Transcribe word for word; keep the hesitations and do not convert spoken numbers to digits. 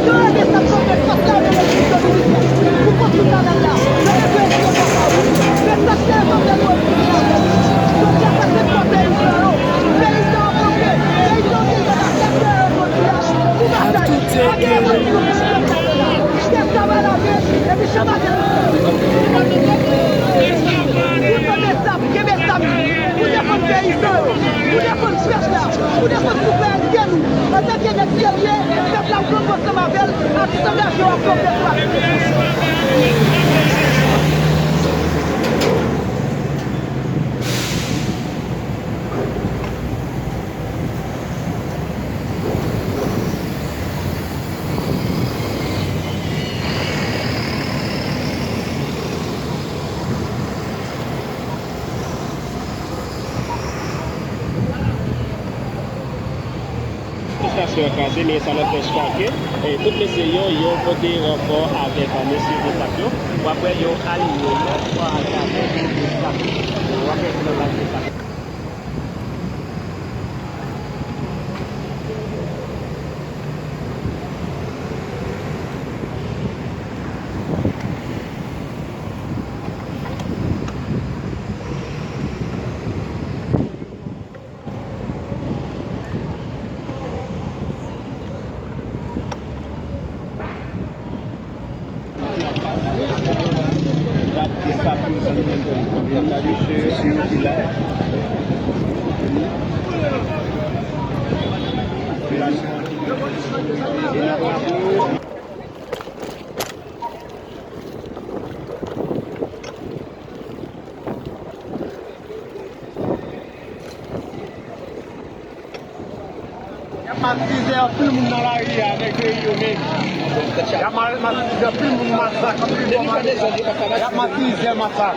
Yo reve sa k fè fòs la yo nan Repiblik Dominikèn pou konstwi kanal la. Yo reve yo fè sa wi. Men sa k te esansyèl yo di avè nou. Jodi a sa se fò peyizan yo. Peyizan yo kanpe. Peyizan yo te jwenn aksè yo jodi a pou batay. Antre yo pou pèp la yo la. Chèf travay la gen epi chèf ajan. Pou tande sa, pou kenbe sa, pou defann peyizan yo, pou defann pèp la, pou defann souverènte nou. Antanke nèg serye, pèp la ap kanpe ansanm avè l, atis angaje yo ap kanpe pou atis. Manifestasyon an kraze, men sa n anpèch pa ke, eh, tout mesye yo, yo pote ranfò avèk, eh, mesye Bosap yo. W ap wè yo aliyen yo, yo atravè Bosap yo. W ap wè yo nan Bosap. Y ap matize anpil moun nan lari a, nèg peyi yo menm. Y ap ma-, matize anpil moun, masak anpil moun. Y ap matize, masak.